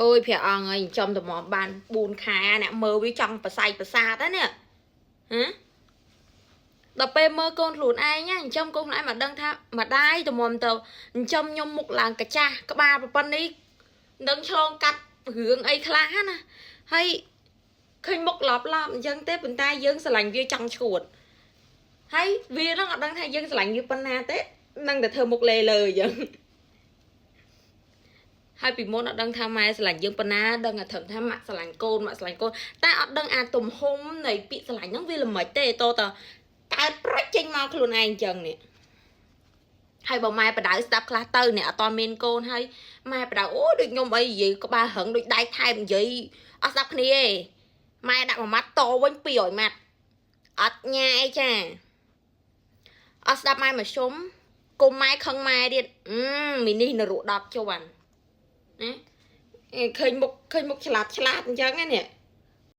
អូយព្រះអង្គអើយចំតម្រាំបាន4ខែអ្នកមើលវាចង់ប្រស័យប្រសាទណានេះហ៎ដល់ពេលមើលកូនខ្លួនឯងណាចិញ្ចឹមកូនខ្លួនឯងមកដឹងថាម្ដាយតម្រាំទៅចិញ្ចឹមខ្ញុំមុខឡើងកាចាស់ក្បាលប្រប៉ុណ្នេះមិនដឹងឆ្លងកាត់រឿងអីខ្លះណាហើយឃើញមុខឡប់ឡប់អញ្ចឹងទេប៉ុន្តែយើងស្រឡាញ់វាចង់ឈួតហើយវានឹងអត់ដឹងថាយើងស្រឡាញ់វាប៉ុណ្ណាទេនឹងតែធ្វើមុខលេលើអញ្ចឹងហើយពីមុនអត់ដឹងថាម៉ែស្រឡាញ់យើងប៉ុណ្ណាដឹងតែត្រឹមថាម៉ាក់ស្រឡាញ់កូនម៉ាក់ស្រឡាញ់កូនតែអត់ដឹងអាទំហំនៃពាក្យស្រឡាញ់ហ្នឹងវាល្មិចទេតតកើតប្រិចចេញមកខ្លួនឯងអញ្ចឹងនេះហើយបើម៉ែបដៅស្ដាប់ខ្លះទៅអ្នកអត់តមានកូនហើយម៉ែបដៅអូដូចខ្ញុំអីនិយាយក្បាលរឹងដូចដែកថែមនិយាយអត់ស្ដាប់គ្នាទេម៉ែដាក់មួយម៉ាត់តវិញ200ម៉ាត់អត់ញ៉ាអីចាអត់ស្ដាប់ម៉ែមកជុំគុំម៉ែខឹងម៉ែទៀតអឺមីនេះនរក10ជាន់ណាឃើញមុខឃើញមុខឆ្លាតឆ្លាតអញ្ចឹងណានេះ